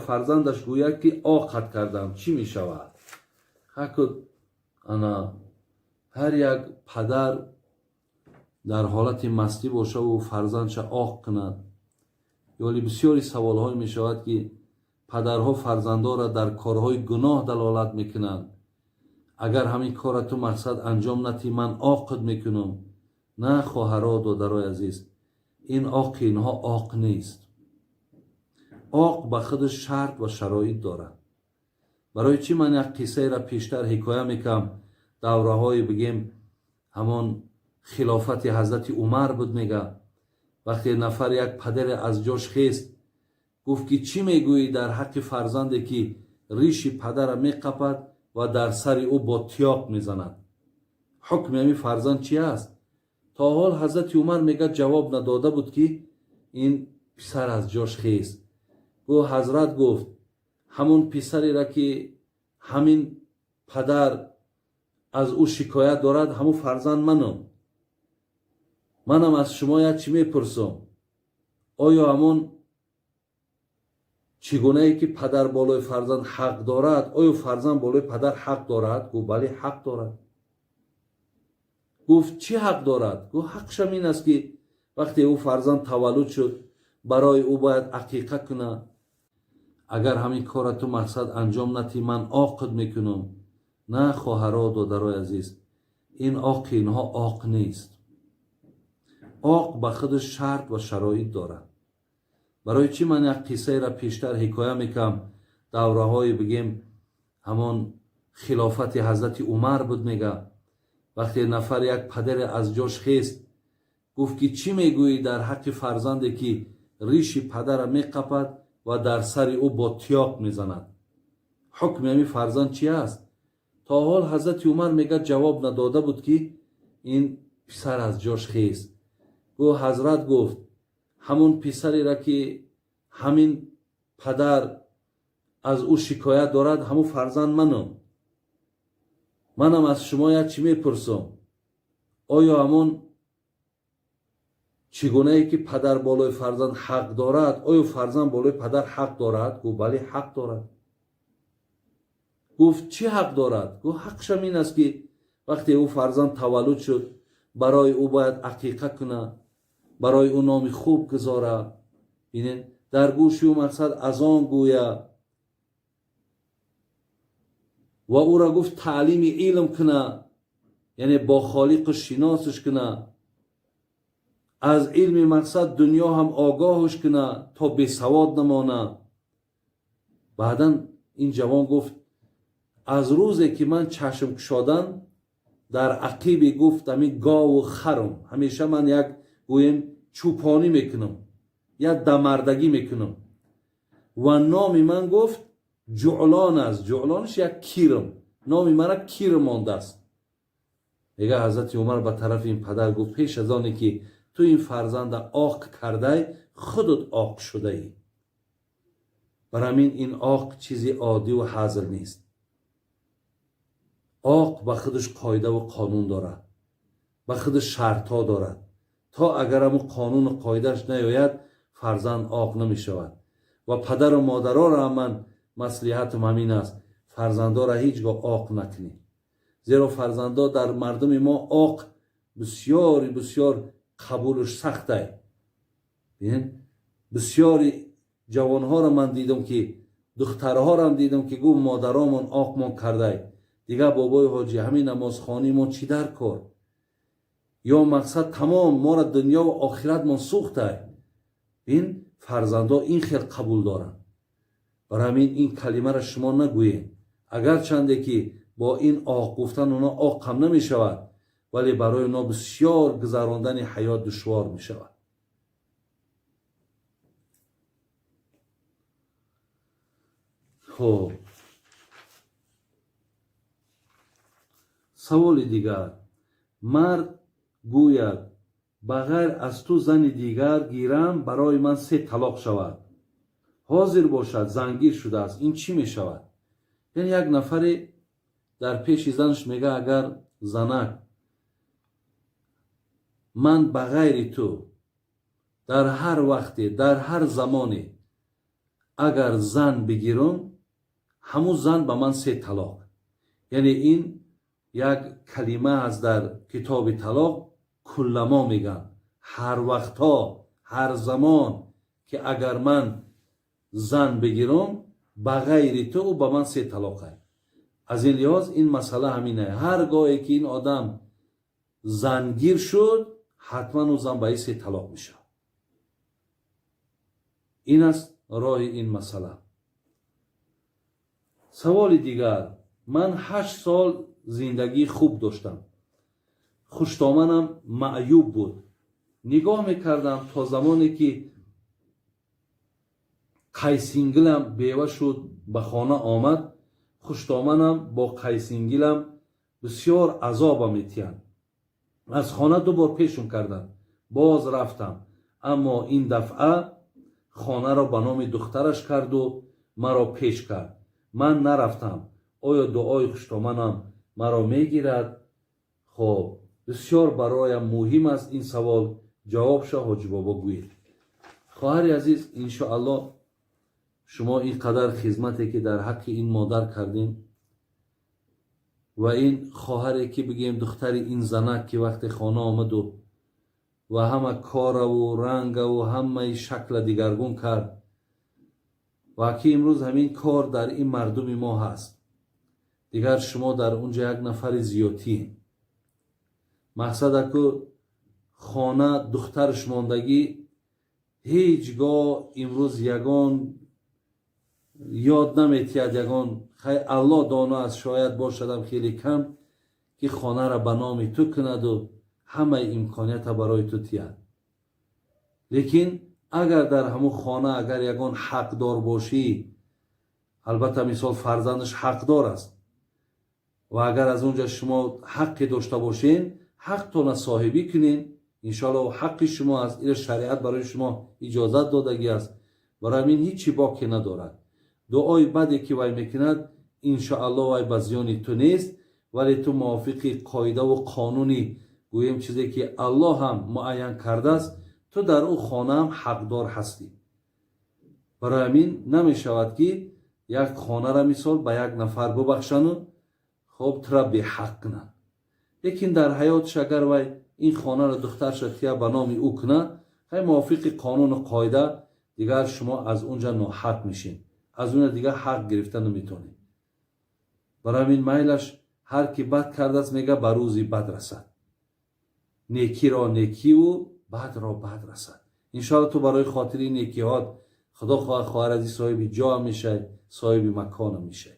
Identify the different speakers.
Speaker 1: фарзандаш гӯяд, ки оқат кардам, чӣ мешавад? Ана ҳар як падар дар ҳолати мастӣ бошаву фарзандша оқ кунад. Ёли бисёри саволҳое мешавад, ки падарҳо фарзандонро дар корҳои гуноҳ далолат мекунанд. Агар ҳамин корра ту мақсад анҷом натӣ, ман оқд мекунам. На, хоҳаро, додарои азиз, ин оқи инҳо оқ нест. Оқ ба худаш шарт ва шароит дорад. Барои чӣ ман як қиссаеро пештар ҳикоя мекардам? Давраҳои, бигем, ҳамон хилофати ҳазрати Умар буд. Мега, вақте нафар, як падаре аз ҷош хест, гуфт, ки чӣ мегӯӣ дар ҳаққи фарзанде, ки риши падара меқапад ва дар сари ӯ бо тиёқ мезанад? Ҳукми ҳамин фарзанд чи аст? То ҳол ҳазрати Умар, мега, ҷавоб надода буд, ки ин писар аз ҷош хест. Гӯ, ҳазрат гуфт: ҳамон писареро, ки ҳамин падар аз ӯ шикоят дорад, ҳамун фарзанд манам. Манам аз шумо як чӣ мепурсам: оё ҳамон чӣ гунае ки падар болои фарзанд ҳақ дорад, оё фарзанд болои падар ҳақ дорад? Гуфт: бале, ҳақ дорад. Гуфт: чӣ ҳақ дорад? Гуфт: ҳақшам ин аст, ки вақте ӯ фарзанд таваллуд шуд, барои ӯ бояд ақиқа кунад. Агар ҳамин корра ту мақсад анҷом натӣ, ман оқд мекунам. На, хоҳаро, додарои азиз, ин оқи инҳо оқ нест. Оқ ба худаш шарт ва шароит дорад. Барои чӣ ман як қиссаеро пештар ҳикоя мекардам? Давраҳои, бигем, ҳамон хилофати ҳазрати Умар буд. Мега, вақте нафар, як падаре аз ҷош хест, гуфт, ки чӣ мегӯӣ дар ҳаққи фарзанде, ки риши падара меқапад ва дар сари ӯ бо тиёқ мезанад? Ҳукми ҳамин фарзанд чи аст? То ҳол ҳазрати Умар, мега, ҷавоб надода буд, ки ин писар аз ҷош хест. Гӯ, ҳазрат гуфт: ҳамон писареро, ки ҳамин падар аз ӯ шикоят дорад, ҳамун фарзанд манам. Манам аз шумо як чӣ мепурсам: оё ҳамон чӣ гунае ки падар болои фарзанд ҳақ дорад, оё фарзанд болои падар ҳақ дорад? Гуфт: бале, ҳақ дорад. Гуфт: чӣ ҳақ дорад? Гуфт: ҳақшам ин аст, ки вақте ӯ фарзанд таваллуд шуд, барои ӯ бояд ақиқа кунад, барои ӯ номи хуб гузора, бинед, дар гӯши ӯ мақсад азон гӯя ва ӯро, гуфт, таълими илм куна, яъне бо холиқу шиносаш куна, аз илми мақсад дунё ҳам огоҳаш куна, то бесавод намона. Баъдан ин ҷавон гуфт: аз рӯзе ки ман чашм кушодан, дар ақиби, гуфт, ҳамин гову харум ҳамеша ман як, гӯем, чӯпонӣ мекунам, як дамардагӣ мекунам ва номи ман, гуфт, Ҷуълон аст. Ҷуълонш як кирм, номи мара кир мондааст. Мега, ҳазрати Умар ба тарафи ин падар гуфт: пеш аз оне ки ту ин фарзанда оқ кардай, худут оқ шудаӣ. Бар ҳамин ин оқ чизи оддиву ҳазл нест. Оқ ба худаш қоидаву қонун дорад, ба худаш шартҳо дорад. То агар ҳамун қонуну қоидааш наёяд, фарзанд оқ намешавад. Ва падару модароро ҳам ман маслиҳатам ҳамин аст: фарзандоро ҳеҷ гоҳ оқ накунед, зеро фарзандо дар мардуми мо оқ бисёри бисёр қабулш сахтай. Бисёри ҷавонҳоро ман дидам, ки духтарҳорам дидам, ки гуфт: модаромон оқмон кардай, дигар, бобои ҳоҷӣ, ҳамин намозхонии мо чӣ дар кор? Ё мақсад тамом мора дунёву охиратмон сӯхтай. Ин фарзандҳо ин хел қабул доранд. Барои ҳамин ин калимаро шумо нагӯед. Агарчанде ки бо ин оқ гуфтан оно оқ ҳам намешавад, вале барои оно бисёр гузарондани ҳаёт душвор мешавад. Хуб, саволи дигар: мард гӯяд, ба ғайр аз ту зани дигар гирам, барои ман се талоқ шавад. Ҳозир бошад, зангир шудааст, ин чӣ мешавад? Яъне як нафаре дар пеши занаш мега: агар, занак, ман ба ғайри ту дар ҳар вақте, дар ҳар замоне Агар зан бигирам, ҳамун зан ба ман се талоқ. Яъне ин як калима аст дар китоби талоқ, كلما мегӯянд, ҳар вақтҳо, ҳар замон ки агар ман зан бигирам ба ғайри ту, ӯ ба ман се талоқ ай. Аз ин лиҳоз ин масъала ҳамин ай: ҳар гоҳе ки ин одам зангир шуд, ҳатман ӯ зан ба ин се талоқ мешавад. Ин аст роҳи ин масъала. Саволи дигар: ман 8 сол зиндагии хуб доштам. Хуштоманам маъюб буд, нигоҳ мекардам, то замоне ки қайсингилам бева шуд, ба хона омад. Хуштоманам бо қайсингилам бисёр азоба метиҳанд. Аз хона ду бор пешум карданд, боз рафтам, аммо ин дафъа хонаро ба номи духтараш карду маро пеш кард. Ман нарафтам. Оё дуои хуштоманам маро мегирад? Хоб, бисёр бароям муҳим аст ин савол, ҷавобша, Ҳоҷибобо, гӯед. Хоҳари азиз, иншоаллоҳ, шумо ин қадар хизмате ки дар ҳаққи ин модар кардем ва ин хоҳаре ки, бигӯем, духтари ин занак, ки вақте хона омаду ва ҳама кораву рангаву ҳамаи шакла дигаргун кард ва ки имрӯз ҳамин кор дар ин мардуми мо ҳаст. Дигар шумо дар унҷа як нафари зиёдтӣ. Мақсад аку хона духтараш мондагӣ, ҳеҷ гоҳ имрӯз ягон ёд наметиҳад, ягон хай, Аллоҳ доно аст, шояд бошадам хеле кам, ки хонара ба номи ту кунаду ҳамаи имконията барои ту тиҳад. Лекин агар дар ҳамун хона агар ягон ҳақдор бошӣ, албатта, мисол, фарзандаш ҳақдор аст ва агар аз он ҷа шумо ҳаққе дошта бошен, ҳақтона соҳибӣ кунен. Иншоалло, ҳаққи шумо аст, ира шариат барои шумо иҷозат додагӣ аст. Барои ҳамин ҳичи боке надорад. Дуои баде ки вай мекунад, иншоалло, вай ба зиёни ту нест, вале ту мувофиқи қоидаву қонуни, гӯем, чизе ки Аллоҳ ҳам муайян кардааст, ту дар ӯ хонаам ҳақдор ҳастӣ. Барои ҳамин намешавад, ки як хонара, мисол, ба як нафар бубахшану хоб тура беҳақ кунанд. Лекин дар ҳаётш агар вай ин хонаро духтарша тия, ба номи ӯ кунад, хай, мувофиқи қонуну қоида, дигар шумо аз он ҷа ноҳақ мешед, аз он дигар ҳақ гирифта наметавонед. Барои ҳамин майлаш, ҳар ки бад кардааст, мега, ба рӯзи бад расад, некиро некиву бадро бад расад. Иншоалло, ту барои хотири некиҳот, худо хоҳад, хоҳар азиз, соҳиби ҷоам мешавӣ, соҳиби маконам мешавӣ.